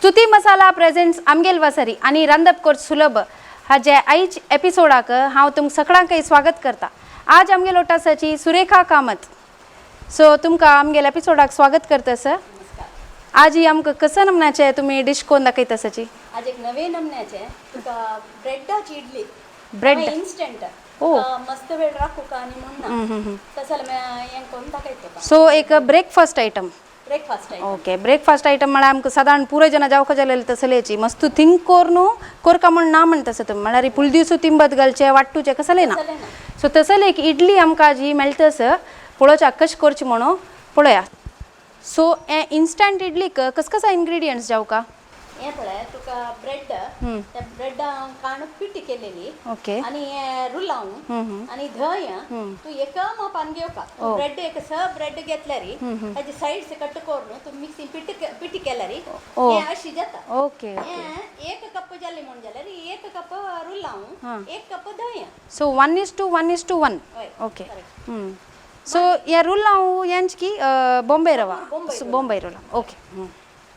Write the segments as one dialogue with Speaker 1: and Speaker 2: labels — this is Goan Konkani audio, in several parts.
Speaker 1: स्तुती मसाला प्रेझेंट्स आमगेल वसरी आणि रांदप कोर्स सुलभ हाजे आयज एपिसोडाक हांव तुमकां सगळ्यांकय स्वागत करता. आज आमगेल ओटासाची सुरेखा कामत. सो तुमकां आमगेल एपिसोडाक स्वागत करता सर. आज ही आमकां कसं नमनाचे तुमी डिश कोण दाखयता सची?
Speaker 2: आज एक नवे नमन्याचे तुका ब्रेडाची इडली.
Speaker 1: ब्रेड?
Speaker 2: इन्स्टंट.
Speaker 1: ओ.
Speaker 2: मस्त वेळ राखू का आणि म्हणून तसं हें करून दाखयता तुका.
Speaker 1: सो एक breakfast item.
Speaker 2: Breakfast item.
Speaker 1: Okay, breakfast item म्हळ्यार आमकां सादारण पुरो जेन्ना जावका जालेले तसलेची मस्त थिंक कोरून कोरका म्हण ना म्हणटा तसं तुमी, म्हळ्यार फुल दिवसू तिंबत घालचे वाट्टूचे कसलें ना.
Speaker 2: तसलें ना.
Speaker 1: सो तसले एक इडली आमकां जी मेळटा सर, पळोवच्या कशें करची म्हणून पळोवया. सो हे इन्स्टंट इडलीक कस कसा इन्ग्रिडियंट्स जावका?
Speaker 2: हें पळय, तुका ब्रेड, त्या ब्रेडा काण पिठी केलेली आनी हें रुलाव आनी धंय तूं एका मापान घेवका. ब्रेड एक स ब्रेड घेतल्यार ताजे सायड्स कट करून तूं मिक्सिंग पिठी पिठी केल्यार हें अशी जाता. हें एक कप जालें म्हूण जाल्यार एक कप रुलाव, एक कप धंय.
Speaker 1: So 1:1:1.
Speaker 2: हय.
Speaker 1: ओके, सो हे रुलाव यांच की बॉम्बे रवा? बॉम्बे रुलाव, ओके.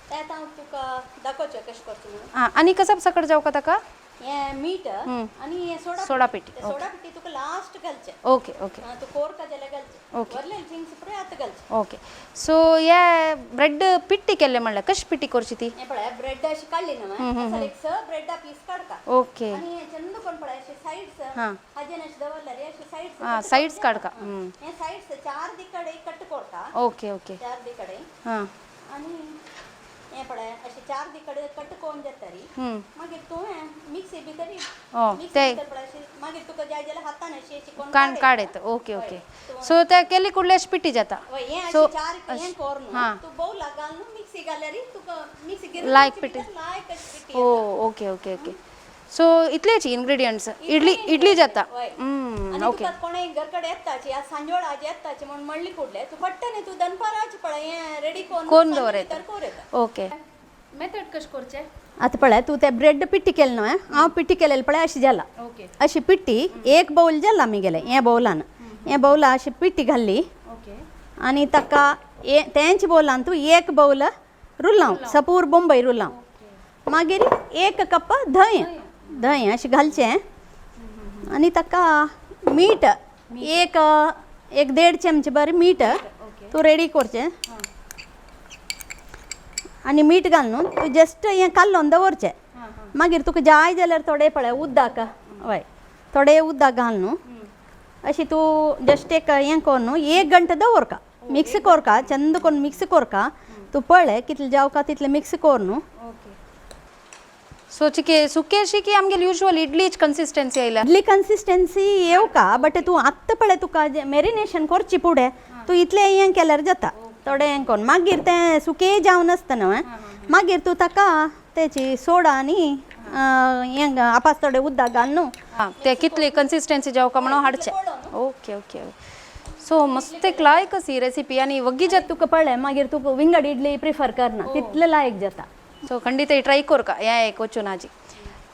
Speaker 2: तें आतां हांव तुका दाखोवचें कशें करचें म्हणून.
Speaker 1: आं, आनी कसं सकट जावका ताका?
Speaker 2: हें मीठ आनी हें सोडा.
Speaker 1: सोडा पिठी.
Speaker 2: ते सोडा पिठी तुका लास्ट घालचें.
Speaker 1: ओके ओके
Speaker 2: तूं कोरका जाल्यार घालचें. वरलें थिंग्स पळय आतां घालचें.
Speaker 1: ओके, सो हे ब्रेड पिट्टी केल्ले म्हणल्यार कशी पिट्टी करची ती?
Speaker 2: हें पळय, ब्रेड अशी काडली न्हू, असाल एक स ब्रेडा पीस काडका आनी हें चंद कोण पळय अशे सायड्स हाजेन अशें दवरल्यार अशे सायड्स.
Speaker 1: आं, सायड्स काडका.
Speaker 2: हें सायड्स चार दिकडे कट कोरका.
Speaker 1: ओके ओके
Speaker 2: चार दिकडे. आनी हें पळय, अशे चार दिकडे कट करून जाता री, मागीर तूं मिक्सी भितर मिक्सी
Speaker 1: ते
Speaker 2: भितर पळय अशें, मागीर तुका जाय जाल्यार हातान अशी अशी कोण
Speaker 1: काण काड येता. ओके ओके, सो ते केली कुडली अशी पिट्टी जाता.
Speaker 2: हय, हें
Speaker 1: सो
Speaker 2: अशें चार हें करून तूं बोवला घालून मिक्सी घाल्यार तुका मिक्सी गिरून
Speaker 1: लायक पिठी.
Speaker 2: लायक अशी पिठी.
Speaker 1: ओ okay okay okay, so इतलेच इन्ग्रिडियंट्स, इडली इडली जाता.
Speaker 2: हय. आनी तुका कोणें घर कडेन येताची आज सांजवेळा आज येताची म्हूण म्हणली कुडले, तूं पट्टने तूं दनपाराची पळय हें रेडी करून
Speaker 1: कोरून दवरता.
Speaker 2: भितर कोर येता.
Speaker 1: ओके, मेथड कशें करचें?
Speaker 2: आतां पळय, तूं ते ब्रेड पिट्टी केले न्हू, हांव पिट्टी केलेली पळय अशी जाला. अशी पिट्टी एक बाउल जाला आमी गेले हें बौलान, हें बौला अशी पिट्टी घाल्ली. आनी ताका तेंच बौलान तूं एक बाउल रुलाव, सपूर बोंबय रुलाव. मागीर एक कप धंय, धंय अशें घालचें आनी ताका मीठ एक एक देड चमचे बरें मीठ तूं रेडी करचें आनी मीठ घालून तूं जस्ट हें कालोवन दवरचें. मागीर तुका जाय जाल्यार थोडें पळय उदक, हय, थोडें उदक घालून अशी तूं जस्ट एक हें करून एक घंटा दवरका, मिक्स कोरका, चंद करून मिक्स कोरका. तूं पळय कितलें जावका तितलें मिक्स कर न्हू.
Speaker 1: सो चिके सुकेशी की आमगेली युजल इडलीच कन्सिस्टन्सी आयला?
Speaker 2: इडली कन्सिस्टन्सी येवका, बट तूं आत्तां पळय तुका मॅरिनेशन करची फुडें तूं इतलें हें केल्यार जाता, थोडें हें करून मागीर तें सुकें जावन आसता न्हू, मागीर तूं ताका तेची सोडा आनी हें आपास थोडें उदक घाल न्हू.
Speaker 1: हां, ते कितली कन्सिस्टन्सी जावका म्हणून हाडचें. ओके ओके, सो मस्त एक लायक अशी रेसिपी आनी वग्गी जाता.
Speaker 2: तुका पळय मागीर तुका विंगड इडली प्रिफर करना तितलें लायक जाता.
Speaker 1: सो खंडीत ट्राय कोरका हें एक वचून आजी.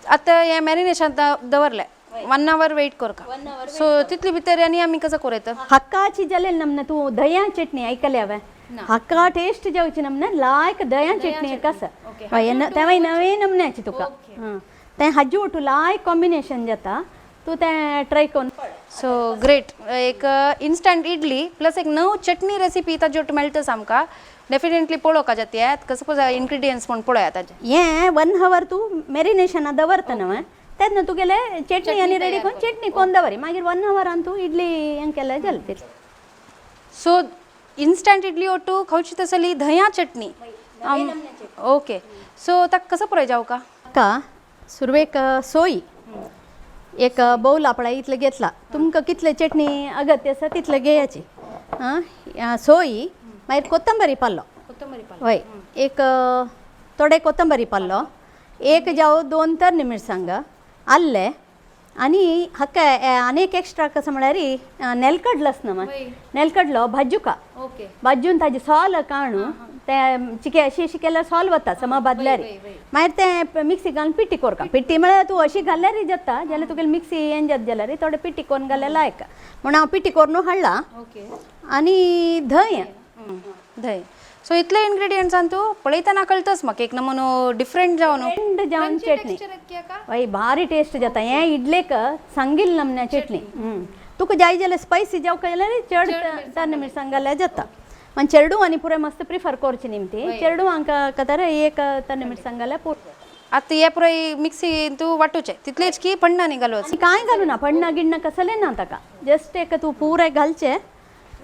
Speaker 1: आतां हें मॅरिनेशन दवरलें, one our wait Korka. So तितली भितर आनी आमी कसं करूं येता?
Speaker 2: हक्काची जालें नमने तूं दया चटणी आयकली हांवें, हक्का टेस्ट जावची नमने लायक दया चटणी एक आसा. हय, तेंवूय नवे नमन्याची तुका. तें हाजी ओटू लायक कॉम्बिनेशन जाता, तूं तें ट्राय करून पळय.
Speaker 1: सो ग्रेट, एक इन्स्टंट इडली प्लस एक नव चटणी रेसिपी ताजे ओटू मेळटा आमकां. डेफिनेटली पळोवका जाता कसं कसं इन्ग्रिडियंट्स म्हूण पळोवया ताजे.
Speaker 2: हें वन our तूं मॅरिनेशना दवरता न्हू, तेन्ना तुगेले चटणी आनी रेडी करून चटणी कोन्न दवरी, मागीर वन आवरान तूं इडली हें केल्यार जालें तितलें.
Speaker 1: सो इन्स्टंट इडली ओटू खावची तसली धंया चटणी. ओके, सो ताका कसं पळय जावका?
Speaker 2: म्हाका सुरवेक सोय एक बौल पळय इतलें घेतला, तुमकां कितले चटणी अगत्य आसा तितले घेयाची. आं, सोय, मागीर कोथंबरी पालो. हय, एक थोडे कोथंबरी पालो, एक जावं दोन तरणी मिरसांग, आल्लें आनी हाका आनी एक एक्स्ट्रा कसं म्हळ्यार नेलकडलो आसना न्हू, नेलकडलो भाजुका. भाजून ताजी सोल काडून ते चिके अशी अशी केल्यार सोल वता समा भाजल्यार, मागीर तें मिक्सी घालून पिट्टी कोरका. पिट्टी म्हळ्यार तूं अशी घाल्यारय जाता, जाल्यार तुगेली मिक्सी हें जाता जाल्यार थोडे पिट्टी करून घाल्यार लायक म्हूण हांव पिट्टी करून हाडला. आनी धंय.
Speaker 1: धंय. सो इतले इन्ग्रेडियंट्सान तूं पळयतना कळतच म्हाका एक नमुनो डिफरंट जावन.
Speaker 2: फ्रेंड जावन चटणी वय भारी टेस्ट जाता. हें इडलेक सांगील नमन्या चटणी. तुका जाय जाल्यार स्पायसी जावका जाल्यार चड तन्न मिरसांग घाल्यार जाता. मागीर चेडू आनी पुराय मस्त प्रिफर करची निमती चेडू कतर एक तन्न मिरसांग घाल्यार पुरो.
Speaker 1: आतां हे पुराय मिक्सी तूं वांटूचें तितलेच की पण्णा न्ही घालूच?
Speaker 2: आनी कांय घालू ना, पण्णा गिण्णा कसलें ना ताका. जस्ट एक तूं पुराय घालचें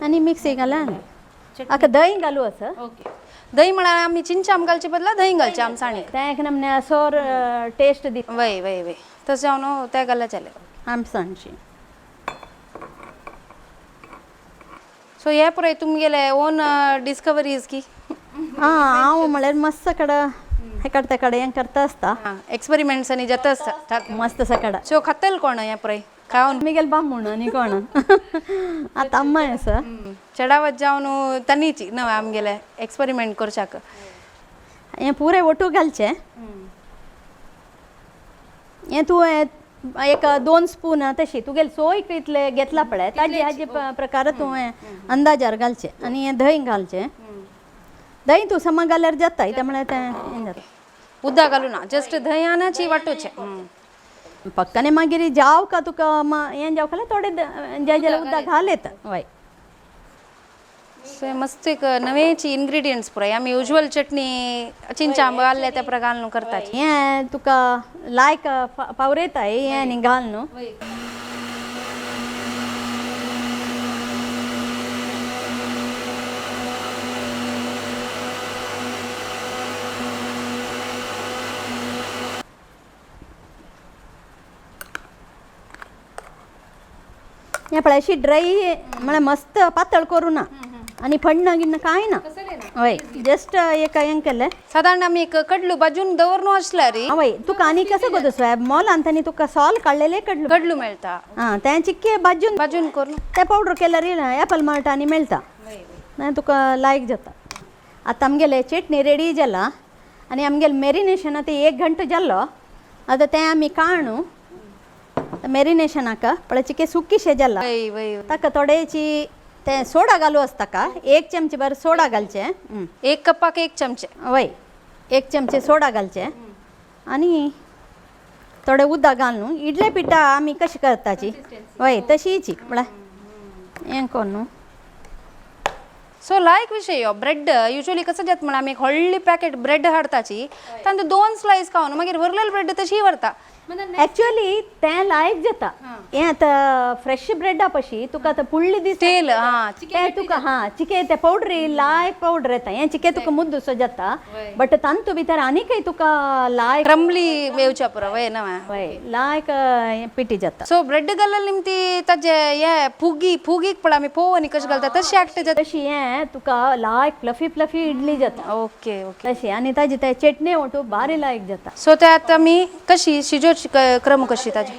Speaker 2: आनी मिक्सी घाल्या आका दही घालू असं.
Speaker 1: ओके, दही म्हळ्यार आमी चिंच आम घालचे बदला दही घालचें आमसाणीक.
Speaker 2: तें एक नमन्या असोर टेस्ट दिता.
Speaker 1: वय वय वय, तशें जावन तें घाल्यार जालें.
Speaker 2: आमसाणशी.
Speaker 1: सो हे पुराय तुमगेले ओन डिस्कवरीज की?
Speaker 2: हां, हांव म्हळ्यार मस्त कड हेकड तेकड हें करता आसता.
Speaker 1: एक्सपेरिमेंट्स आनी जाता आसता.
Speaker 2: मस्त सकड.
Speaker 1: सो खातल कोण हें पुराय खावन?
Speaker 2: मिगेल बामूण आनी कोण आतां अम्माय आसा.
Speaker 1: चडावत जावन तन्नीची नवे आमगेले एक्सपेरिमेंट करच्याक.
Speaker 2: हें पुराय ओटू घालचें. हें तूं एक 2 स्पून तशी तुगेले सोय कितले घेतला पळय ताजे हाजे प्रकार तूं अंदाजार घालचें. आनी हें दही घालचें. दही तूं समा घाल्यार जाता, कित्याक म्हळ्यार तें हें जाता.
Speaker 1: उदक घालू ना, जस्ट दह्यानाची वांटूचें.
Speaker 2: पक्काने मागीर जाव का तुका हें जावका जाल्यार थोडें जाय जाल्यार उदक घाल येता वय.
Speaker 1: सो मस्त एक नवेची इन्ग्रेडियंट्स पुराय आमी युज्युअल चटणी चिंचा आंबो घाल्ले त्या प्रकार घालून करतात.
Speaker 2: हें तुका लायक पावरेताय हें आनी घाल न्हू. हें पळय अशी ड्राय म्हळ्यार मस्त पातळ करूं ना आनी फण्ण गिण्ण कांय ना. वय जस्ट एक हें केलें.
Speaker 1: सादारण आमी एक कडलू बाजून दवरनो आसल्यार
Speaker 2: वय तुका आनी कसो गो दुसरो मोलान तांणी तुका सॉल काडलेले कडलू.
Speaker 1: कडलू मेळटा.
Speaker 2: आं, तें चिक्के भाजून
Speaker 1: बाजून करून
Speaker 2: तें पावडर केल्यार एपल मार्ट आनी मेळटा, मागीर तुका लायक जाता. आतां आमगेले चटणी रेडी जाला आनी आमगेले मॅरिनेशन आतां 1 घंटो जाल्लो. आतां तें आमी काणू मॅरिनेशनाक पळय चिके सुकीशें जाला.
Speaker 1: वय वय.
Speaker 2: ताका थोडेची तें सोडा घालू आसता का 1 चमचे बरें सोडा घालचें.
Speaker 1: 1 कपाक 1 चमचे.
Speaker 2: वय 1 चमचे सोडा घालचें आनी थोडें उदक घाल न्हू. इडले पिठा आमी कशी करताची वय तशीची म्हळ्यार हें कोन्न न्हू.
Speaker 1: सो लायक विशय हो ब्रेड युज्युअली कसं जाता म्हळ्यार आमी एक व्हडली पॅकेट ब्रेड हाडताची तांतू 2 स्लायस खावन मागीर व्हरलेले ब्रेड तशी व्हरता.
Speaker 2: एक्चुअली तें लायक जाता. हें आतां फ्रेश ब्रेडा पशी तुका आतां पुळ्ळी दिसता.
Speaker 1: तेल हां.
Speaker 2: तें तुका हां चिके तें पावडरी लायक पावडर येता. हें चिके तुका मुद्दूसो जाता बट तांतू भितर आनीकय तुका लायक
Speaker 1: क्रम्बली येवच्या पुरो वय ना.
Speaker 2: वय लायक हें पिटी जाता.
Speaker 1: सो ब्रेड घालले निमती ताजे हे फुगी फुगीक पळय आमी पोव आनी कशें घालता तशें आकटे जाता.
Speaker 2: तशी हें तुका लायक फ्लफी फ्लफी इडली जाता.
Speaker 1: Okay okay.
Speaker 2: तशी आनी ताजी ते चटणी ओटू भारी लायक जाता.
Speaker 1: सो ते आतां आमी कशी शिजोवची क्रम कशी ताजी?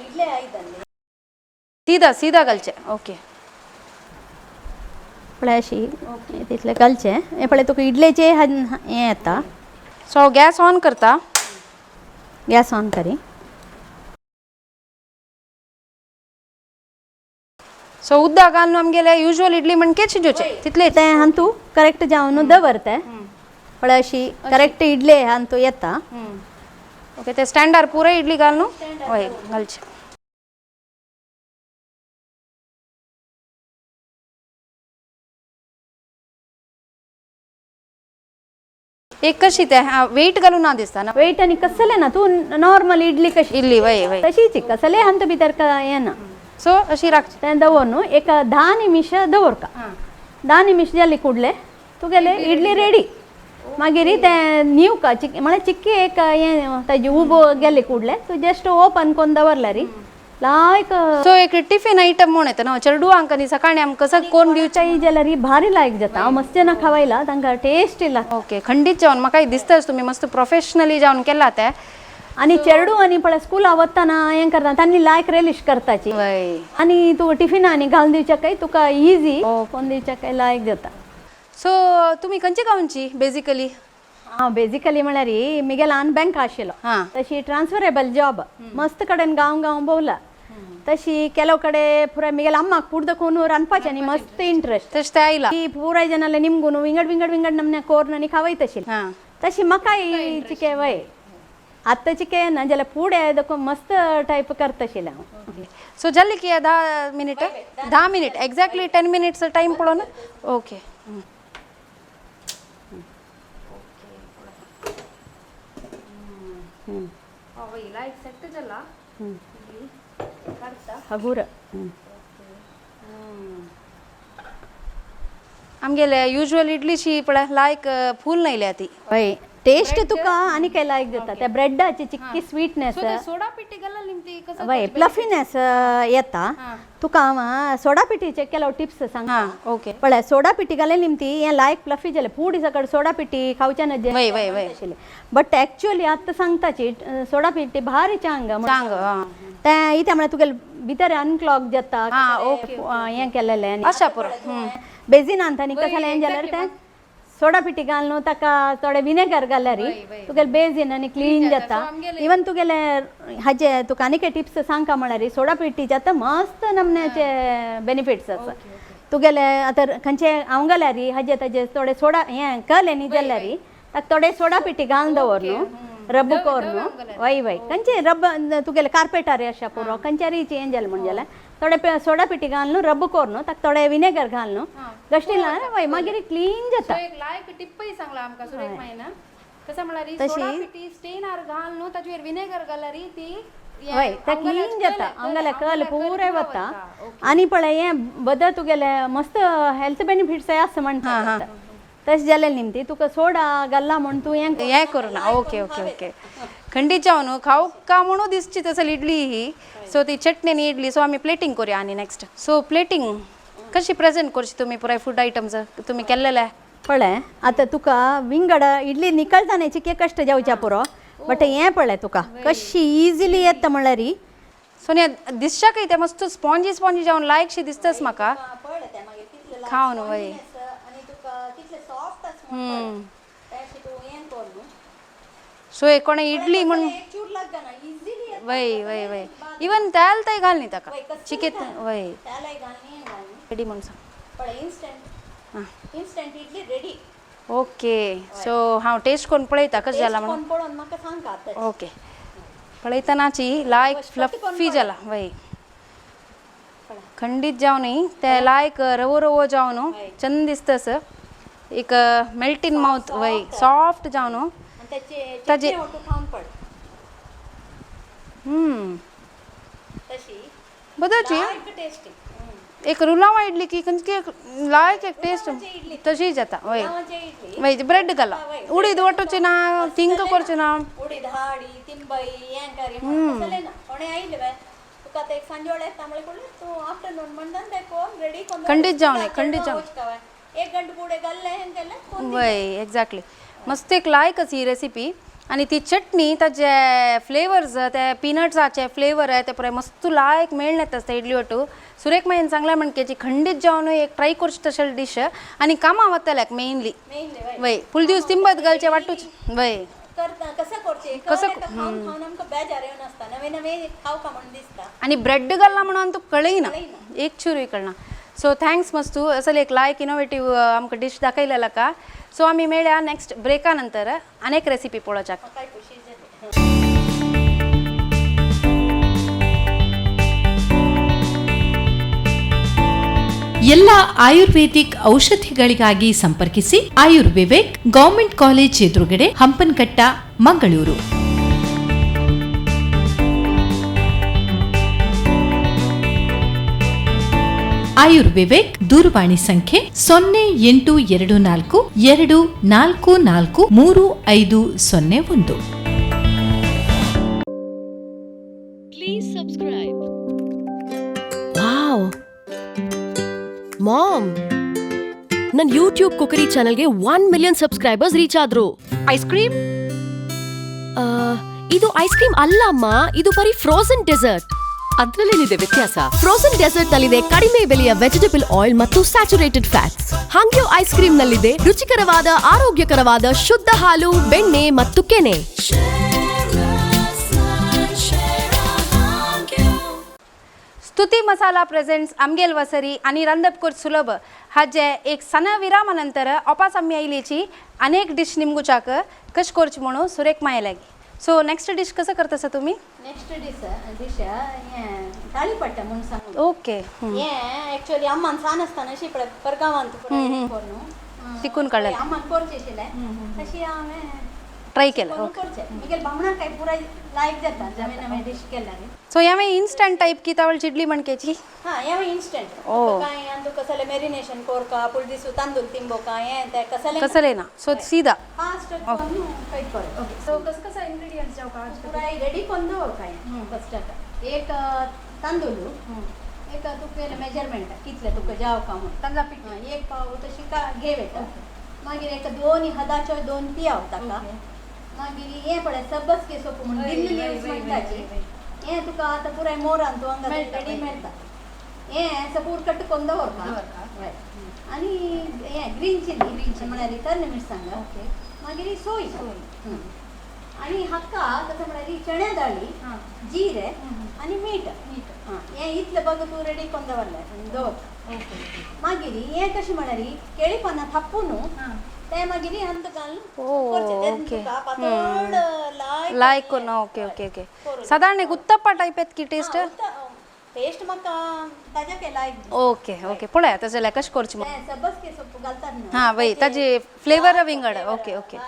Speaker 1: सीधा सीधा घालचें. ओके.
Speaker 2: पळय अशी तितलें घालचें. हें पळय तुका इडलेचें हें येता.
Speaker 1: सो गॅस ऑन करता.
Speaker 2: Gas on curry.
Speaker 1: सो उदक घालून आमगेले युज्युअल इडली म्हणकेच शिजोवचें तितलेच.
Speaker 2: तें हांतू करेक्ट जावन दवरतें पळय अशी करेक्ट इडले हांतू येता.
Speaker 1: ओके, ते स्टँडार पुराय इडली घाल न्हू. हय घालचें. एक कशी ते वेट घालून ना दिसता ना.
Speaker 2: वेट आनी कसलें ना, तूं नॉर्मल इडली कशी
Speaker 1: इडली वय वय
Speaker 2: तशीच कसलें हांतू भितर येना.
Speaker 1: सो अशी राखची.
Speaker 2: तें दवर न्हू एक 10 निमिश दवरका. 10 निमिश जाली कुडले तुगेले इडली रेडी. मागीर तें न्हिवका चिक म्हळ्यार चिक्की एक हें ताजी उबो गेली कुडले तूं जस्ट ओपन करून दवरल्यार लायक.
Speaker 1: सो एक टिफिन आयटम म्हूण येता न्हू चेडवांक आनी सकाळी आमकां कसं कोण दिवचें
Speaker 2: चाय जाल्यार भारी लायक जाता. हांव मस्त जाणां खावयला तांकां टेस्टी लागता.
Speaker 1: ओके, खंडीत जावन म्हाका दिसताच तुमी मस्त प्रोफेशनली जावन केला तें.
Speaker 2: आनी चेडू आनी पळय स्कुला वतना हें करता तांणी लायक रेलिश करताची.
Speaker 1: वय.
Speaker 2: आनी तूं टिफिना आनी घालून दिवच्या काय तुका इजी कोण दिवच्या काय लायक जाता.
Speaker 1: सो तुमी खंयचे गांवची बेजिकली?
Speaker 2: हांव बेजिकली म्हळ्यार मिगेल आन बँक आशिल्लो.
Speaker 1: हां.
Speaker 2: तशी ट्रान्सफरेबल जॉब मस्त कडेन गांव गांव भोंवला. तशी ಕೆಲವು ಕಡೆ ಪೂರ ಮಿಗೆಲ್ಲ ಅಮ್ಮ ಕುಡ್ದಕ್ಕೂ ರಾಂದಪಾಚೆ आनी मस्त इंट्रस्ट.
Speaker 1: तशें तें आयला.
Speaker 2: ती पुराय जनाले निमगून विंगड विंगड विंगड नमने कोर्न आनी खावयत आशिल्ली. तशी म्हाकाय चिके वय आतां चिके ना जाल्यार फुडें देखून मस्त टायप करता आशिल्लें हांव.
Speaker 1: सो जाली की 10 minute, 10 minute exactly 10 minutes time पळोवन. ओके.
Speaker 2: हगूर.
Speaker 1: आमगेले युज्युअल इडलीची पळय लायक फूल नायल्या ती.
Speaker 2: वय टेस्ट तुका आनी काय लायक जाता त्या ब्रेडाची चिक्की स्वीटनेस.
Speaker 1: सोडा पिठी घालला निमती कसं?
Speaker 2: वय प्लफिनेस येता. तुका हांव सोडा पिठीचे ಕೆಲವು टिप्स सांगता.
Speaker 1: ओके.
Speaker 2: पळय सोडा पिठी घाले निमती हें लायक प्लफी जालें. पूड सकड सोडा पिठी खावच्या नजे
Speaker 1: वय वय वय
Speaker 2: आशिल्लें, बट एक्चुअली आतां सांगताची सोडा पिठी भारी चांग.
Speaker 1: चांग.
Speaker 2: तें इतें म्हळ्यार तुगेले भितर अनक्लॉग जाता हें केलेलें.
Speaker 1: अशा पुरो.
Speaker 2: बेजिनांत आनी कसलें हें जाल्यार तें सोडा पिठी घालून ताका थोडे विनेगर घाल्यार तुगेले बेजीन आनी क्लीन जाता. इवन तुगेले हाजे तुका आनी काय टिप्स सांगका म्हळ्यार सोडा पिठी जाता मस्त नमन्याचे बेनिफिट्स आसा तुगेले. आतां खंयचे हांव घाल्यार हाजे ताजे थोडे सोडा हें कले न्ही जाल्यार ताका थोडे सोडा पिठी घालून दवर न्हू, रब कोर न्हू. वय वय खंयचे रब तुगेले कार्पेटार अशा पुरो खंयच्यारी चेंज जालें म्हण जाल्यार थोडे सोडा पिठी घालून रब कोर न्हू, ताका थोडे विनेगर घाल न्हू गश्टी वय मागीर क्लीन जाता.
Speaker 1: एक लायक टिप्पय सांगला आमकां सुरेख मायन. कसं म्हळ्यार सोडा पिठी स्टेनार घाल न्हू, ताजेर विनेगर घाल्यार ती
Speaker 2: वय तें क्लीन जाता. आमगेले कल पुराय वता. आनी पळय हें बदल तुगेले मस्त हेल्थ बेनिफिट्स आसा म्हणटा. तशें जालें निमती तुका सोडा घालला म्हूण तूं हें
Speaker 1: हें करुना. ओके ओके ओके खंडीत जावन खावूं का म्हणून दिसची तसली इडली ही. सो ती चटणी आनी इडली. सो आमी प्लेटींग करूया आनी नेक्स्ट. सो प्लेटींग कशी प्रेझेंट करची तुमी पुराय फूड आयटम्स तुमी केल्लेले?
Speaker 2: पळय आतां तुका विंगड इडली निकळताना चिके कश्ट जावच्या पुरो, बट हें पळय तुका कशी इजिली येता म्हळ्यार.
Speaker 1: सोनिया दिसच्याकय तें मस्त स्पॉन्जी स्पॉन्जी जावन लायकशी दिसताच म्हाका खावन. वय सो एक कोणें इडली म्हण वय वय वय इवन तेल तय घाल न्ही ताका चिकेत वय रेडी म्हण सांग.
Speaker 2: Instant idli ready.
Speaker 1: Okay so हांव टेस्ट करून पळयता कशें जाला म्हणून.
Speaker 2: पळोवन म्हाका सांग.
Speaker 1: ओके पळयतनाची लायक फ्लफी जाला. वय खंडीत जावन न्ही ते लायक रवो रवो जावन चंद दिसता. एक मेल्ट इन माउथ. वय सॉफ्ट जावन ताजे. बदलची एक रुलावा इडली की खंयची लायक एक टेस्ट तशी जाता. वय वय ब्रेड घाला उडीद वटूची ना थिंक करची ना. खंडीत जावन खंडीत जावन वय एक्झॅक्टली मस्त एक लायकच ही रेसिपी. आनी ती चटणी ताजे फ्लेवर्स ते पिनट्साचे फ्लेवर आहे ते पुराय मस्त लायक मेळ्ळे आसता इडली वटू. सुरेख मायन सांगला म्हणकेची खंडीत जावन एक ट्राय करची तशें डिश. आनी कामां वतल्याक मेनली वय फूल दिवस तिंबत घालचे वाटूच वय आनी ब्रेड घालना म्हणून तुका कळयना एक चुरूय कळना. सो thanks मस्तू असल एक लायक इनोवेटीव आमकां डिश दाखयलेला का. सो आमी मेळया नेक्स्ट ब्रेका नंतर अनेक रेसिपी पळोवच्याक.
Speaker 3: ಎಲ್ಲ ಆಯುರ್ವೇದಿಕ್ ಔಷಧಿಗಳಿಗಾಗಿ ಸಂಪರ್ಕಿಸಿ ಆಯುರ್ವಿವೇಕ್, ಗವರ್ಮೆಂಟ್ ಕಾಲೇಜ್ ಎದುರುಗಡೆ, ಹಂಪನಕಟ್ಟ, ಮಂಗಳೂರು. ಆಯುರ್ವಿವೇಕ್ ದೂರವಾಣಿ ಸಂಖ್ಯೆ 0824 244 3501.
Speaker 4: Please subscribe. Wow mom, ನನ್ನ ಯೂಟ್ಯೂಬ್ ಕುಕರಿ ಚಾನೆಲ್ಗೆ 1 ಮಿಲಿಯನ್ ಸಬ್ಸ್ಕ್ರೈಬರ್ಸ್ ರೀಚ್ ಆದ್ರು.
Speaker 3: ಐಸ್ ಕ್ರೀಮ್
Speaker 4: ಇದು ಐಸ್ ಕ್ರೀಮ್ ಅಲ್ಲ ಅಮ್ಮ, ಇದು ಬರೀ ಫ್ರೋಸನ್ ಡೆಸರ್ಟ್.
Speaker 5: ಅದ್ರಲ್ಲೇನಿದೆ ವ್ಯತ್ಯಾಸ?
Speaker 4: ಫ್ರೋಸನ್ ಡೆಸರ್ಟ್ ನಲ್ಲಿದೆ ಕಡಿಮೆ ಬೆಲೆಯ ವೆಜಿಟೇಬಲ್ ಆಯಿಲ್ ಮತ್ತು ಸ್ಯಾಚುರೇಟೆಡ್ ಫ್ಯಾಟ್ಸ್. ಹಾಂಗ್ಯೋ ಐಸ್ ಕ್ರೀಮ್ ನಲ್ಲಿದೆ ರುಚಿಕರವಾದ ಆರೋಗ್ಯಕರವಾದ ಶುದ್ಧ ಹಾಲು, ಬೆಣ್ಣೆ ಮತ್ತು ಕೆನೆ.
Speaker 1: स्तुती मसाला प्रेझेंट्स आमगेल वसरी आणि रांदप कोर्स सुलभ हाजे एक सण विरामानंतर ऑपास आम्ही आयलीची अनेक डिश निमगुचाक कश कोर्च म्हणून सुरेख माय लागी. सो नेक्स्ट डिश कसं करतासा तुम्ही?
Speaker 2: नेक्स्ट डिश डिश हें ताळीपट्ट म्हूण सांगू.
Speaker 1: ओके.
Speaker 2: हें एक्चुअली अम्मान सान आसतना अशी पळय परगांवांत करून
Speaker 1: शिकून काडलें.
Speaker 2: अम्मान करचें आशिल्लें तशी हांवें
Speaker 1: ट्राय केलं.
Speaker 2: करून करचें. मुगेले बामणाक काय पुराय लायक जाता नवे नवे डिश केल्यार.
Speaker 1: सो यावें इन्स्टंट टायप की तावळ चिडली मणक्याची?
Speaker 2: हां, हें इन्स्टंट.
Speaker 1: ओ.
Speaker 2: काय आनी तुका कसलें मेरिनेशन कोरका पुळ दिसू तांदूळ तिंबोका हें तें कसलें
Speaker 1: कसलें ना, सो सीधा
Speaker 2: फास्ट करून काय कर.
Speaker 1: ओके. सो कसं कसं इन्ग्रेडियंट्स जावं का?
Speaker 2: पुराय रेडी करून दवर काय फर्स्ट एक तांदूळ एक तुका मेजरमेंट कितले तुका जावं का म्हूण
Speaker 1: तांदळा पीठ.
Speaker 2: हां, एक पाव तशी का घेव येता. मागीर एक दोन हदाच्यो दोन पियाव ताका. मागीर हें पळय सबस सोप म्हूण दिल्ली लिव्स म्हणटाची, हें तुका आतां पुराय मोरान तूं हांगा रेडी मेळटा. हें सपूर कट करून दवरपा. हय. आनी हें ग्रीन चिली म्हळ्यार तरणे मिरसांग. मागीर सोय. आनी हाका तशें म्हळ्यार चण्या दाळी, जिरे आनी मीठ. हां, हें इतलें बघ तूं रेडी करून दवरलें दवरता. मागीर हें कशें म्हळ्यार केळी पानां थापून तें मागीर अंत घालून करचें. तें
Speaker 1: ओके.
Speaker 2: तुका पातळ लायक
Speaker 1: लायक करून. Okay okay okay. साधारण एक उत्तप्पा टायप येत की टेस्ट?
Speaker 2: टेस्ट म्हाका ताज्या काय लायक.
Speaker 1: Okay okay. पळया तशें जाल्यार कशें करचें.
Speaker 2: तें सबस सोप घालतात न्हू.
Speaker 1: हां वय, ताजी फ्लेवर विंगड. Okay okay.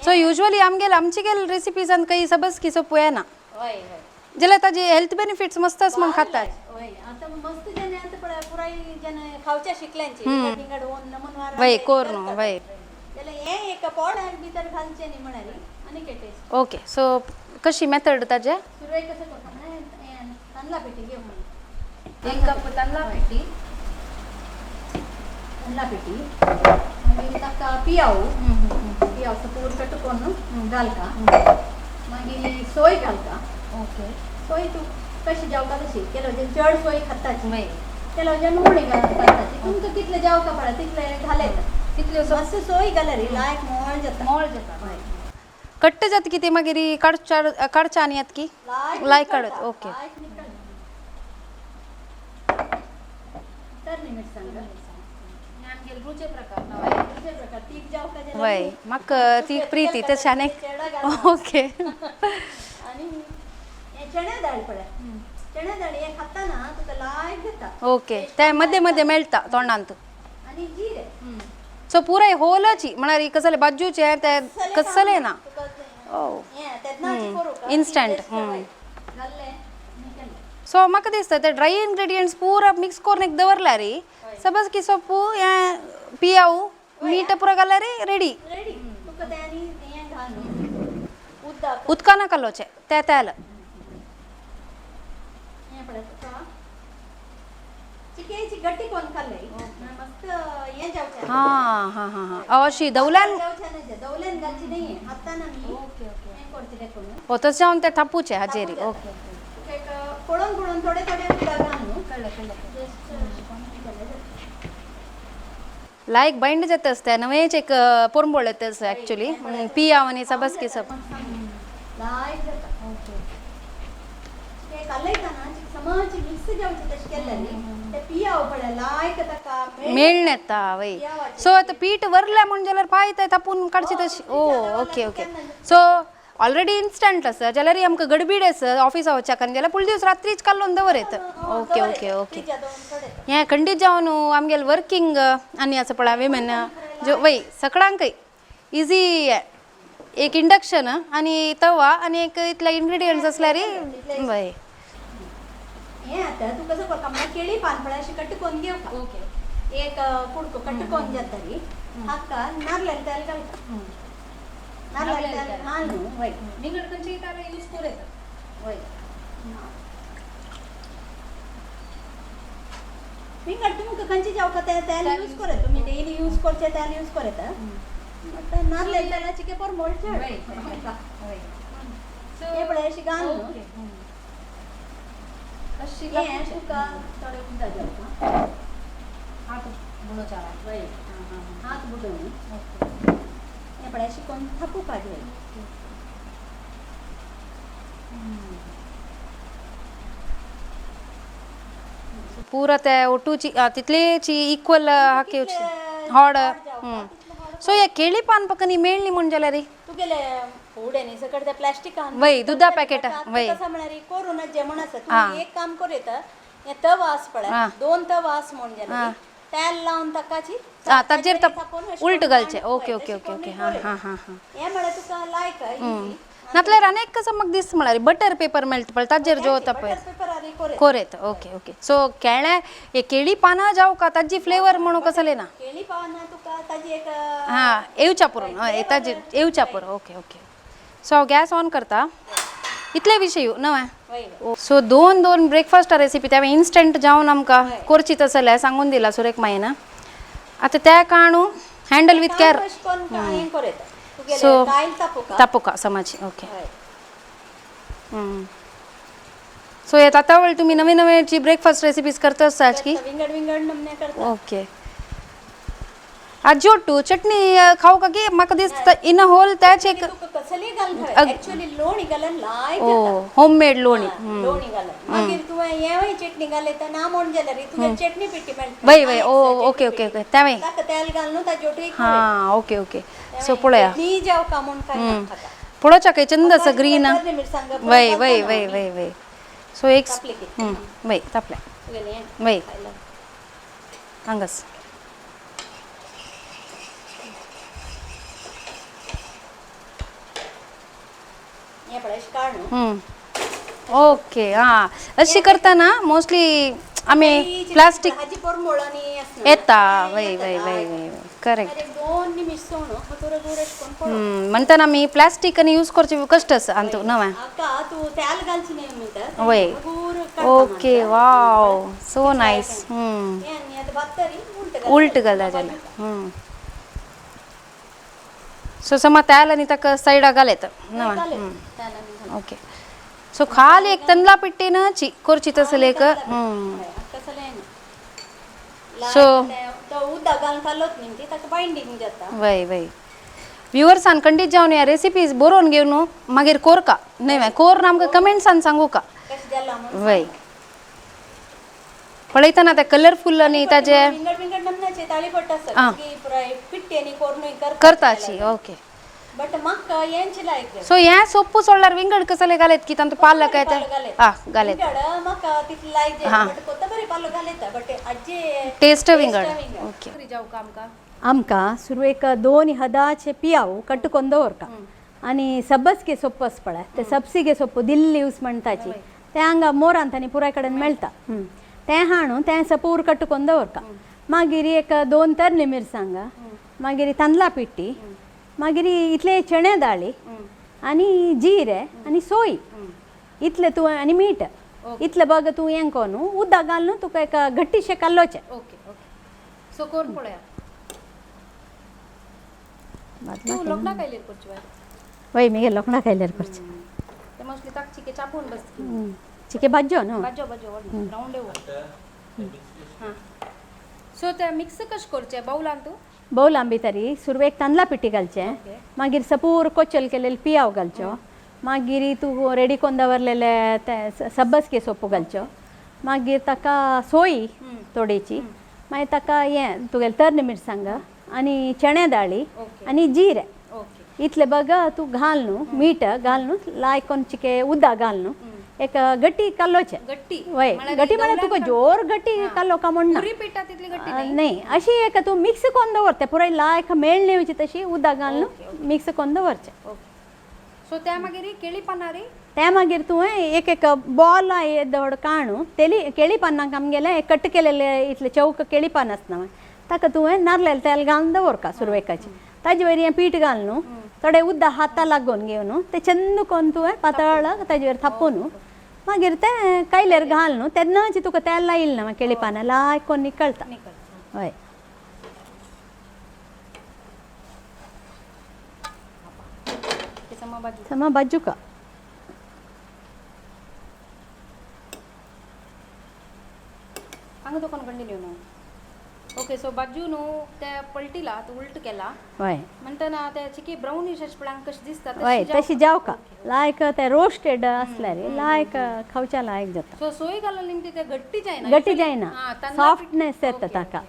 Speaker 1: So usually आमगेल आमची गेल रेसिपीजान काही सबस की सोप येना
Speaker 2: हय हय.
Speaker 1: जाल्यार ताजे हेल्थ बेनिफिट्स मस्त आस म्हूण खातात.
Speaker 2: हय, आतां मस्त जन आतां पळय पुराय जन खावच्या शिकल्यांची विंगड विंगड ओन नमून
Speaker 1: वय कोर न्हू वय.
Speaker 2: जाल्यार हें एक पोळ्याक भितर घालचें न्ही म्हळ्यार आनी टेस्ट.
Speaker 1: ओके. सो कशी मेथड ताजे?
Speaker 2: सुरवेक कसं करता म्हळ्यार तांदळा पिठी घेवन
Speaker 1: एक कप तांदळा पिठी.
Speaker 2: तांदळा पिठी मागीर ताका पियाव पियाव सपूर कट करून घालता. मागीर सोय घालता.
Speaker 1: ओके.
Speaker 2: सोय तूं कशी जेवता तशी केलो जण चड सोय खाताची
Speaker 1: वय
Speaker 2: केलो जण उणी घालताची. तुमकां कितले जेवता पळय तितले घालयता.
Speaker 1: तितल्यो
Speaker 2: मस्त सोय घाल्यार लायक मोळ जाता.
Speaker 1: मोळ जाता. कट्ट जाता की ते मागीर काडच्या काडच्या आनी येत की लायक काडत. ओके.
Speaker 2: लायक निकळटा. तरणी मिरसांग
Speaker 1: रुचे प्रकार.
Speaker 2: दुसरे प्रकार तीख जावका जाल्यार
Speaker 1: वय म्हाका ती प्रिती तशें आनी.
Speaker 2: चेडा घालता.
Speaker 1: ओके.
Speaker 2: आनी हें चण्या दाळ पळय, चण्या दाळ हें खाताना तुका लायक जाता.
Speaker 1: ओके, ते मध्ये मध्ये मेळटा तोंडांत.
Speaker 2: आनी जिरे.
Speaker 1: सो पुराय होलाची म्हळ्यार कसले बाजूचे ते कसले ना. ओ.
Speaker 2: हें तेन्नाच करूं
Speaker 1: इन्स्टंट.
Speaker 2: घाल्लें आनी केलें.
Speaker 1: सो म्हाका दिसता ते ड्राय इन्ग्रेडियंट्स पुरा मिक्स करून एक दवरल्यार सबस की सोपू हें पियाव मीठ पुरा घाल्यार रेडी.
Speaker 2: रेडी तुका तें आनी हें घाल न्हू उदक.
Speaker 1: उदकान कालोवचें ते तेल.
Speaker 2: हें पळय तुका चिकेची गट्टी कोण खाल्ले मस्त हें जावचें.
Speaker 1: हां हां हां हां, अशी दवल्यान
Speaker 2: जावचें न्हय, दवल्यान घालची न्ही, हातान आमी हें करचें देखून.
Speaker 1: हो तशें जावन तें थापूचें हाजेर. ओके.
Speaker 2: तुका एक पळोवन पळोवन थोडे थोडे उदक घाल न्हू. जस्ट
Speaker 1: लायक बायंड जाता आसता नवेंच एक पोरंबळ येता आसता एक्चुअली पियाव आनी सबस की सब.
Speaker 2: लायक जाता. ते कालयतना समज मिक्स जावचें तशें केलें न्ही ते पियाव पळय लायक ताका
Speaker 1: मेळ्ळें येता वय. सो आतां पीठ वरलें म्हूण जाल्यार पांय ते थापून काडची तशी. ओ okay okay. So already instant आसा जाल्यारय आमकां गडबीड आसा ऑफिसा वचच्याक आनी जाल्यार फूल दीस रात्रीच कालोवन दवर येता. Okay okay okay. हें खंडीत जावन आमगेले वर्कींग आनी आसा पळय विमेन जो वय सगळ्यांकय इजी. एक इंडक्शन आनी तवा आनी एक इतले इन्ग्रेडियंट्स आसल्यार वय.
Speaker 2: हें आतां तूं कसो करता म्हळ्यार केळी पान पळय अशें कट करून घेवपा.
Speaker 1: ओके.
Speaker 2: एक कुडको कट करून जाता हाका नारळाचें तेल घालता. नारळाचें तेल घाल न्हू. वय
Speaker 1: विंगड खंयचीय तेल यूज करूं येता.
Speaker 2: वय विंगड तुमकां खंयचे जेवता तें तेल यूज करत तुमी डेली यूज करचें तेल यूज करत. बट नारळाच्या तेलाची के परमळ चड. हें पळय अशें घाल न्हू. हें तुका थोडें उदक घालता. वय हात बुडोवन हें पळय अशें करून थापुपाक जाय.
Speaker 1: पुरा ते ओटूची तितलेची इक्वल हाकी हॉड. सो हे केळी पान पक्क मेळ्ळी म्हण जाल्यार रे
Speaker 2: तुगेले फूड न्ही सकट ते प्लास्टिकान
Speaker 1: वय, दुधा पॅकेट, वय.
Speaker 2: कसं म्हळ्यार करून जेवण आसा. तूं एक काम कर येता, हे तवा आस पळय, दोन तवा आस म्हण जाल्यार तेल लावन ताकाची
Speaker 1: ताजेर उल्ट घालचे. ओके ओके ओके ओके, हां हां हां हां.
Speaker 2: हे म्हळ्यार तुका लायक.
Speaker 1: नातल्यार अनेक कसं म्हाका दिसता म्हळ्यार बटर पेपर मेळटा पळय, ताजेर जेवता पळय
Speaker 2: पेपर
Speaker 1: कोरेत. Okay okay. सो केळ्या हे केळी पानां जावं का ताजी फ्लेवर म्हणून कसले ना
Speaker 2: केळी पानां तुका ताजी एक
Speaker 1: हां येवच्या पुरो. हय, ताजेर येवच्या पुरो. Okay okay. सो हांव गॅस ऑन करता. इतले विशय नवे. सो दोन दोन ब्रेकफास्ट रेसिपी त्या इन्स्टंट जावन आमकां करची तसले सांगून दिला सुरेख मायन. आतां त्या काणू हँडल विथ केअर. सो तापुका समाजी. ओके. सो हे तातावळ तुम्ही नवे नवेची ब्रेकफास्ट रेसिपीज करता आसता की?
Speaker 2: विंगड विंगड नमने करता.
Speaker 1: ओके. आजोटू चटणी खाऊ का की म्हाका दिसता इन होल त्याच एक
Speaker 2: कसली घाल एक्चुअली लोणी घालून लायक.
Speaker 1: ओ, होममेड लोणी.
Speaker 2: लोणी घालून मागीर तुवें हेंवूय चटणी घालयता ना म्हण जाल्यार तुगे चटणी पिठी मेळटा.
Speaker 1: वय वय. ओ ओके ओके ओके, तेंवूय
Speaker 2: ताका तेल घालून ताजे ओटू.
Speaker 1: हां ओके ओके. सो पळोवया
Speaker 2: नी जाव का म्हूण काय
Speaker 1: पळोवच्या काय चंद आसा ग्रीन. वय वय वय वय वय. सो एक वय तापले वय हांगाच. ओके. हां, अशी करताना मोस्टली आमी प्लास्टीक येता. वय वय वय वय, करेक्ट. म्हणताना आमी प्लास्टीक आनी यूज करचे कश्ट आसा अंतू नवे. वय. ओके, वाव, सो नायस. उल्ट घालता जाल्यार. सो समा तेल आनी ताका सायडा घालयता नवे. ओके. सो खाली एक तंदला पिट्टीन ची करची तसले एक. सो वय वय. व्युअर्सान खंडीत जावन ह्या रेसिपीज बरोवन घेवन मागीर कोरका न्हय, कोर आमकां कमेंट्सान सांगू का. वय, पळयतना ते कलरफूल आनी ताजे करताची. ओके. सो हें सोप्पू सोडल्यार विंगड कसले घालयत की तांतूं पालक येता? आं, घालयत. हां, टेस्ट विंगड. ओके.
Speaker 2: आमकां सुरवेक दोन हदाचे पियाव कट्टकोन दवरका आनी सबसके सोप्पू आसा पळय, ते सबसिगे सोप्पू दिल्ली लिव्स म्हणटाची, ते हांगा मोरांत आनी पुराय कडेन मेळटा. तें हाणून तें सपूर कट्टकोन दवरका. मागीर एक दोन तरणी मिरसांगा, मागीर तांदळा पिट्टी, मागीर इतले चणे दाळी आनी जिरे आनी सोय इतले तूं आनी मीठ इतले बग तूं हें करून उदक घालून तुका एक घट्टीशें कल्लोचें.
Speaker 1: Okay okay. सो करून पळोवया. तूं लोकणा कायलेर करची?
Speaker 2: वय, मागीर लोकणा कायल्यार करचें.
Speaker 1: ते मोस्टली ताक चिके चापून बस.
Speaker 2: चिके भाजयो न्हू.
Speaker 1: भाजयो भाजयो रावंड. हां, सो ते मिक्स कशें करचें बावलान तूं?
Speaker 2: बौलां भितरी सुरवेक तांदळा पिठी घालचें, मागीर सपूर कोचल केलेले पियाव घालच्यो, मागीर तूं रेडी करून दवरलेले ते सबसके सोपू घालच्यो, मागीर ताका सोय थोडीची, मागीर ताका हें तुगेलें तरणी मिरसांग आनी चणे दाळी आनी जिरे इतले बग तूं घाल न्हू, मीठ घाल न्हू, लायक चिके उदक घाल न्हू, एक गट्टी कल्लोचें.
Speaker 1: गट्टी?
Speaker 2: वय, गट्टी म्हळ्यार तुका जोर गट्टी कल्लो का म्हण ना, न्ही, अशी एक तूं मिक्स करून दवरता पुराय लायक मेळ्ळी वयची तशी उदक घालून मिक्स करून दवरचें.
Speaker 1: सो त्या मागीर केळी पानार?
Speaker 2: त्या मागीर तुवें एक एक बॉल येदो व्हड काणू तेली केळी पानाक आमगेलें कट केलेले इतले चौक केळी पान आसता, ताका तुवें नारलेलें तेल घालून दवरका सुरवेकाचें. ताजे वयर हें पीठ घाल न्हू, थोडें उदक हाता लागून घेवन तें चंद करून तुवें पातळ ताजे वयर थापून मागीर तें कायल्यार घाल न्हू, तेन्नाच तुका तेल लायिल्लें ना केळी पानां लायक करून निकळटा. हय. समा बाजूका.
Speaker 1: हांगा दोकान कंटिन्यू न्हू. ओके, सो बाजू न्हू ते पलटीला उलट केला
Speaker 2: वय.
Speaker 1: म्हणटना ते चिकी ब्राउनिश अशें पळय कशें दिसता.
Speaker 2: वय, तशी जावका लायक ते रोस्टेड असल्यार लायक खावच्या लायक जाता.
Speaker 1: सो सोय घालून निमती ते घट्टी जायना.
Speaker 2: घट्टी जायना, सॉफ्टनेस येता ताका.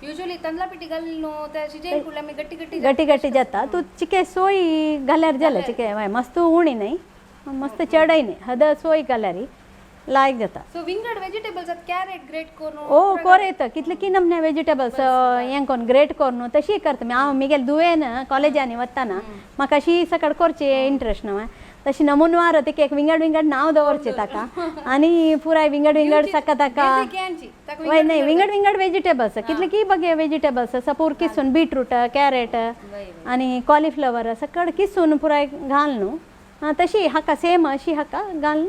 Speaker 1: युजुअली तांदळा पिठी घालून न्हू ते शिजयन कुडल्या मागीर गट्टी गट्टी.
Speaker 2: गटी गटी जाता. तूं चिके सोय घाल्यार जालें. चिके वय मस्त उणी न्हय, मस्त चडय न्हय, हद सोय घाल्यार लायक जाता.
Speaker 1: सो विंगड वेजिटेबल्स कॅरेट ग्रेट करून
Speaker 2: ओ कोर येता कितले की नमने वेजिटेबल्स हें कोन्न ग्रेट करून तशी करता हांव. मिगेल दुवेन कॉलेजांनी वतना म्हाका अशी सकड करची इंट्रस्ट न्हू. तशी नमुनवार तिका एक विंगड विंगड नांव दवरचें ताका आनी पुराय विंगड विंगड साका ताका. वय न्हय, विंगड विंगड वेजिटेबल्स कितले की बगे वेजिटेबल्स सपूर किसून, बीटरूट, कॅरेट आनी कॉलिफ्लवर सकड किसून पुराय घाल न्हू. तशी हाका सेम अशी हाका घालून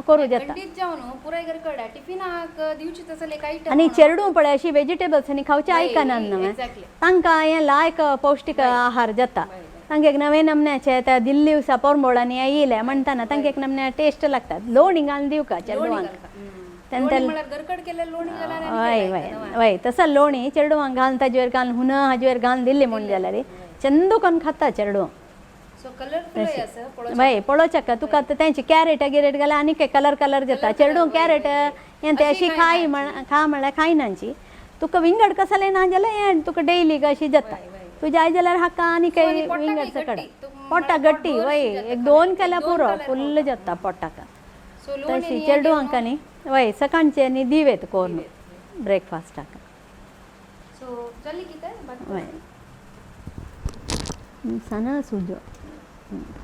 Speaker 2: करूं जाता. आनी चेडूं पळय अशी वेजिटेबल्स आनी खावचें आयकनात न्हू, तांकां हें लायक पौश्टीक आहार जाता. तांकां एक नवे नमन्याचे त्या दिल्ली दिवसा पोरंबोळांनी येयले म्हणटाना तांकां एक नमन्या टेस्ट लागता. लोणी घालून दिवका चेडवांक. वय वय वय, तसं लोणी चेडवांक घालून ताजेर घालून हुना हाजेर घालून दिल्ली म्हूण जाल्यार चंदू करून खाता चेडवां. वय पळोवच्याक तुका आतां तेंचे कॅरेट गिरेट घाल्यार आनीक कलर कलर जाता. चेडूं कॅरेट हें ते अशी खाय म्हण खा म्हणल्यार खायनाची. तुका विंगड कसलें ना जाल्यार हें तुका डेली अशी जाता. तुज्या आई जाल्यार हाका आनी काही विंगड सकड पोटाक गट्टी. वय, एक दोन केल्यार पुरो, फुल्ल जाता पोटाक. तशी चेडवांक न्ही वय सकाळचे न्ही दिवेत कोरून ब्रेकफास्टाक. वय सना सुजो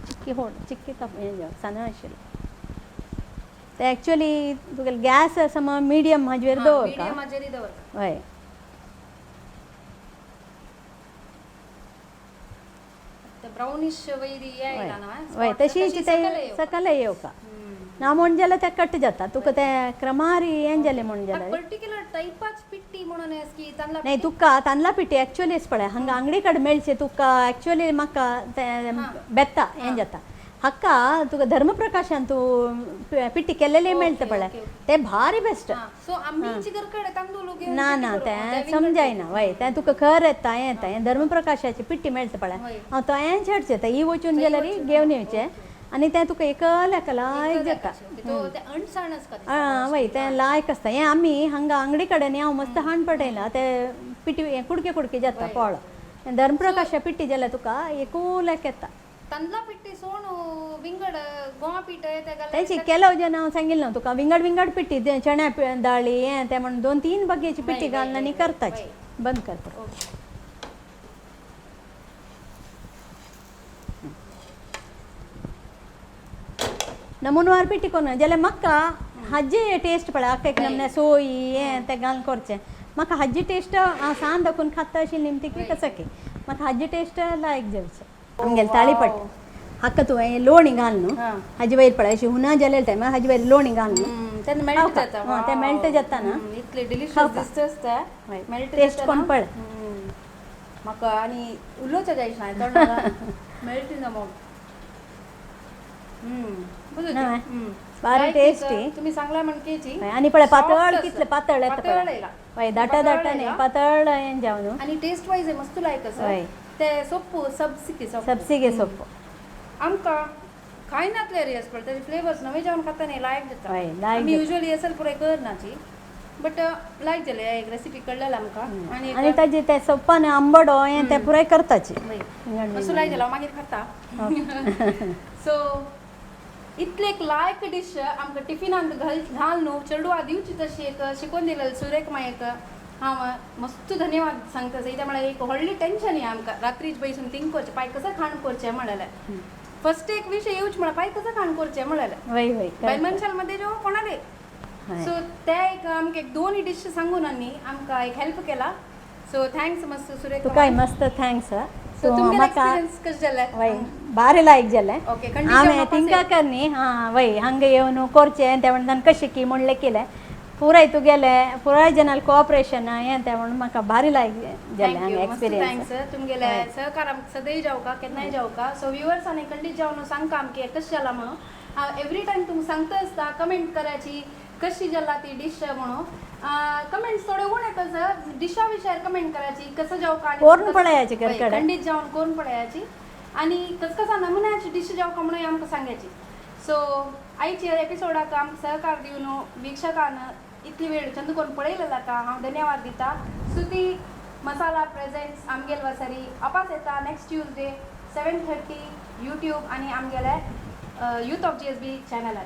Speaker 2: चिक्की होड चिक्की तप हें सना आशिल्लें ते. एक्चुअली तुगेले गॅस सम मिडियम हाजेर दवर का. वय
Speaker 1: ब्राउनिश
Speaker 2: वय तशी ते सकल येवका ना म्हूण जाल्यार ते कट जाता. तुका ते क्रमारी हें जालें म्हूण जाल्यार
Speaker 1: पर्टिक्युलर टायपाच पिट्टी म्हणून
Speaker 2: नाही तुका तांदळा पिट्टी एक्चुअली पळय हांगा आंगडी कडेन मेळचे तुका. एक्चुअली म्हाका ते बेत्ता हें जाता. हाका तुका धर्मप्रकाशान तूं पिट्टी केल्लेली मेळटा पळय, ते भारी बेस्ट. ना ना तें समजायना. वय तें तुका खर येता हें येता. हें धर्मप्रकाशाची पिट्टी मेळटा पळय, हांव तो हें छेडचें तें ही वचून गेल्यार घेवन येवचें आनी तें तुका एकल्याक लायक जाता. वय तें लायक आसता. हें आमी हांगा आंगडी कडेन हांव मस्त हाण पडयला ते पिटी कुडके कुडके जाता पोळ. धर्मप्रकाशा पिट्टी जाल्यार तुका एकूल्याक येता.
Speaker 1: तांदळा पिट्टी सोण विंगड गोवा पीठ
Speaker 2: तेंची केलो जेन्ना हांव सांगिल्लें ना तुका विंगड विंगड पिट्टी चण्या दाळी हें तें म्हणून 2-3 बगेची पिट्टी घालून आनी करताची. बंद करता. नमुनवार पिट्टी कोन्न जाल्यार म्हाका हाजी टेस्ट पळय आख्खा एक नमने सोयी हें तें घालून करचें. म्हाका हाजी टेस्ट हांव सान दाखोवन खाता अशी निमती की कसं की म्हाका हाजी टेस्ट लायक जावचें. आमगेले ताळीपट हाका तूं हें लोणी घाल न्हू हाजे वयर पळय अशी हुना जालेले टायमार हाजे वयर लोणी घाल न्हू
Speaker 1: तेन्ना मेल्ट जाता.
Speaker 2: तें मेल्ट जाता ना
Speaker 1: इतलें डिलिशियस दिसता आसता. मेल्ट
Speaker 2: टेस्ट कोण पळय
Speaker 1: म्हाका आनी उलोवचें जायच ना तोंडाक मेल्ट ना मग.
Speaker 2: भारी टेस्टी.
Speaker 1: तुम्ही सांगला म्हणकेची
Speaker 2: आनी पळय पातळ कितलें पातळ येता पळय. वय दाटा दाटा न्ही पातळ हें जावन
Speaker 1: आनी टेस्ट वायज मस्त लायक आसा. ते सोप्पू सबसिके
Speaker 2: सबसिगे सोप्पू
Speaker 1: आमकां कांय नातले रे पळय ताजे फ्लेवर्स नवे जेवण खाता न्ही लायक जाता. आमी युजुअली असल पुराय करनाची बट लायक जालें एक रेसिपी कळ्ळें आमकां.
Speaker 2: आनी ताजे ते सोप्पान आंबडो हें तें पुराय करताची
Speaker 1: मस्त लायक जालें हांव मागीर खाता. सो इतले एक लायक डीश आमकां टिफिनांत घाल घाल न्हू चेडवा दिवची तशी एक शिकोवन दिलें सुरेख मायक हांव मस्त धन्यवाद सांगता. त्या म्हळ्यार एक व्हडली टेन्शन या आमकां रात्रीच बैसून थिंक करचें पाय कसं खाण करचें म्हणलें. फर्स्ट एक विशय येवच म्हळ्यार पाय कसं खाण करचें म्हणलें
Speaker 2: वय वय
Speaker 1: बायल मनशाल मध्ये जेव्हा कोणाले. सो ते एक आमकां एक दोन डिश सांगून आनी आमकां एक हेल्प केला. सो thanks मस्त सुरेख
Speaker 2: तुकाय मस्त thanks.
Speaker 1: सो तुमगेलें एक्सपिरियन्स कशें जालें?
Speaker 2: वय भारी लायक जालें.
Speaker 1: ओके
Speaker 2: हांवें थिंका करनी हां वय हांगा येवन करचें तें म्हणून कशें की म्हणलें केलें पुराय तुगेलें पुराय जनाल कोऑपरेशन हें तें म्हणून म्हाका भारी लायक जालें हांगा एक्सपिरियन्स.
Speaker 1: Thanks तुमगेले सहकार आमकां सदांय जावका केन्नाय जावका. सो व्युवर्सांनी खंडीत जावन सांगका आमकां कशें जालां म्हणून. हांव एवरी टायम तुमकां सांगता आसता कमेंट करायची कशी जाला ती डिश म्हणून. कमेंट्स थोडे उणे येतात डिशा विषयावर कमेंट करायची कसं जाऊ का आणि
Speaker 2: कोरून
Speaker 1: कसं-
Speaker 2: पळयाची
Speaker 1: वय,
Speaker 2: घरकडे.
Speaker 1: खंडीत जाऊन कोरून पळयाची आणि कस कसा नमुन्याची डिश जाऊ का म्हणून आमकां सांगायची. सो आयच्या एपिसोडाक आमकां सहकार दिवन वीक्षकान इतली वेळ चंद कोण पळयलेला का हांव धन्यवाद दिता. सुती मसाला प्रेझेंट्स आमगेल वसरी अपास येता नेक्स्ट ट्यूजडे 7:30 यूट्यूब आणि आमगेले यूथ ऑफ GSB चॅनलार.